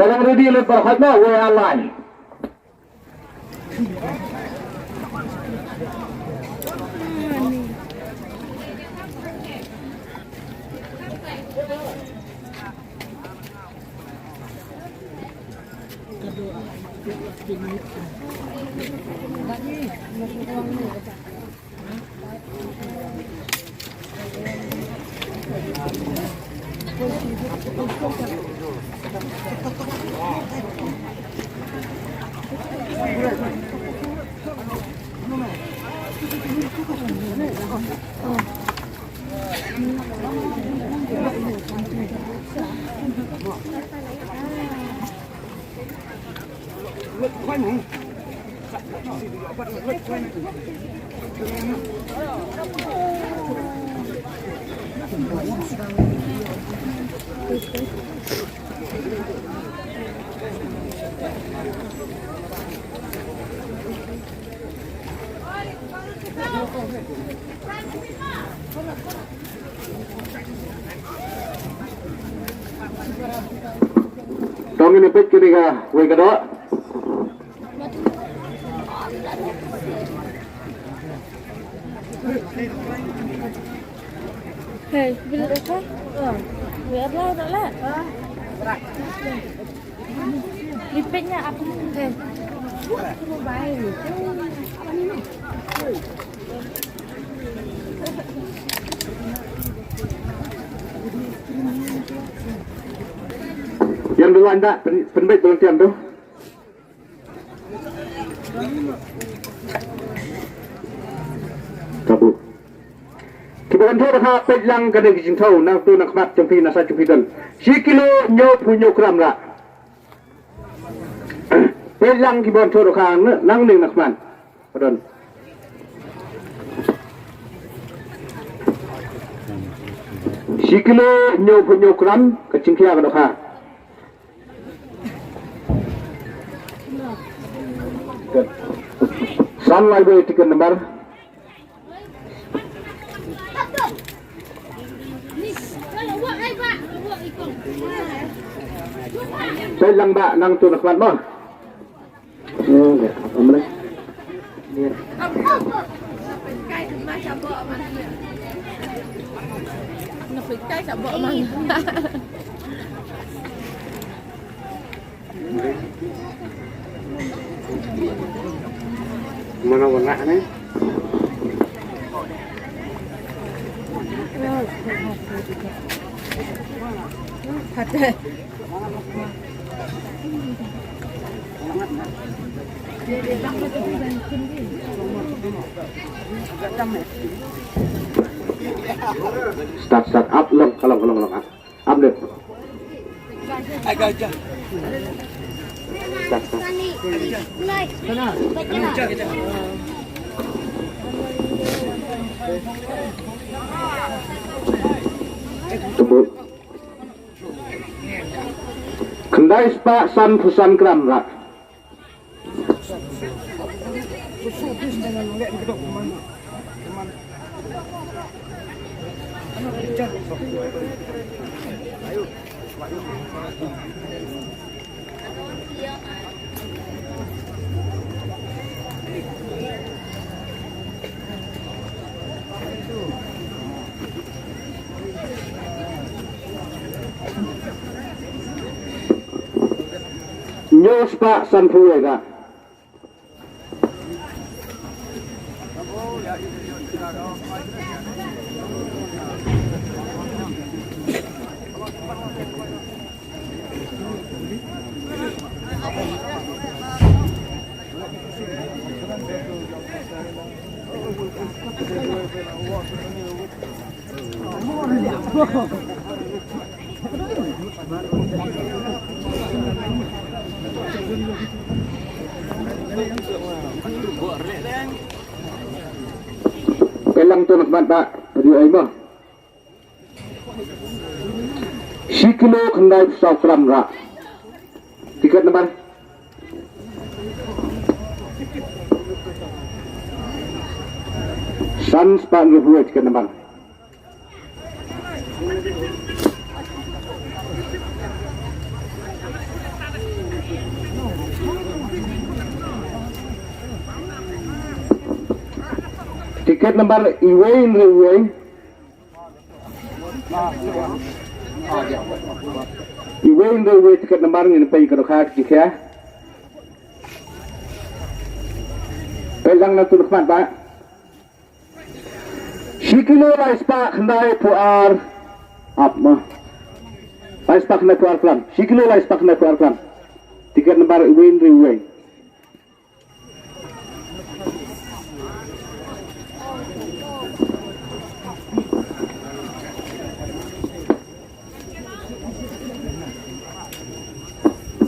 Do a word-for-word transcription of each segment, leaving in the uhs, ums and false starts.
Ka long ready lut baroh khoit mo, wei ar lai. To ngin ïa peit kane kawei ka doh. Hey, bil apa? Oh, biarlah tak lah. Lipitnya aku. Hey. Wah, mobile. Apa ni? Ïa, dei ban da pyn-, pynbeit ba long tiam tu. Tabu. Kiba kynthoh dohkha, peit lang kane ka jingthew, nangtu na khmat jong phi, na sait jong phi don. Shi kilo hynñiewphew hynñiew gram rah. Peit lang kiba kynthoh dohkha, nangne na khmat. Pardon. Shi kilo hynñiewphew hynñiew gram ka jingkhia ka dohkha. San lai wei tiket nambar. Peit lang ba nangtu na khmat mo. Mana warna ni? Start, start, up, long, long, long, long, up. Up, left. Start, start. Tebuk. Khyndai spah sanphew san gram rah. Hynñiew spah sanphew wei rah. Peit lang tu na khmat ba, peit ai mo. Shi kilo khyndai phew saw gram rah. Tiket nambar san spah hynriewphew, tiket nambar. Tiket number iwei hynriew iwei. Iwei hynriew iwei tiket number ngin peit ka dohkha ka jingkhia. Peit lang na tu khmat ba. Shi kilo lai spah khyndai phew ar. Ap ma. Lai spah khyndai phew ar klam. Shi kilo lai spah khyndai phew ar klam. Tiket number iwei hynriew iwei.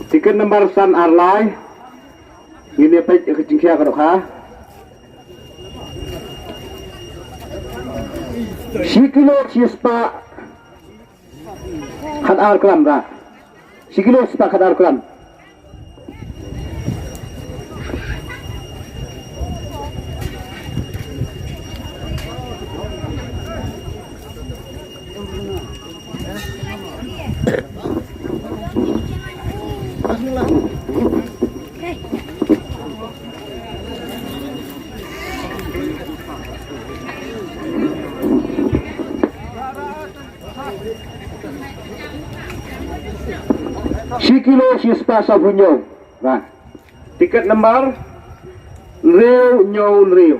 Tiket number san ar lai. Ngin ïa peit ïa ka jingkhia ka dohkha. Shi kilo shi spah khat ar klam ra. Shi kilo spah khat ar klam. Shi kilo shi spah sawphew hynñiew. Ba. Tiket number hynriew hynñiew hynriew.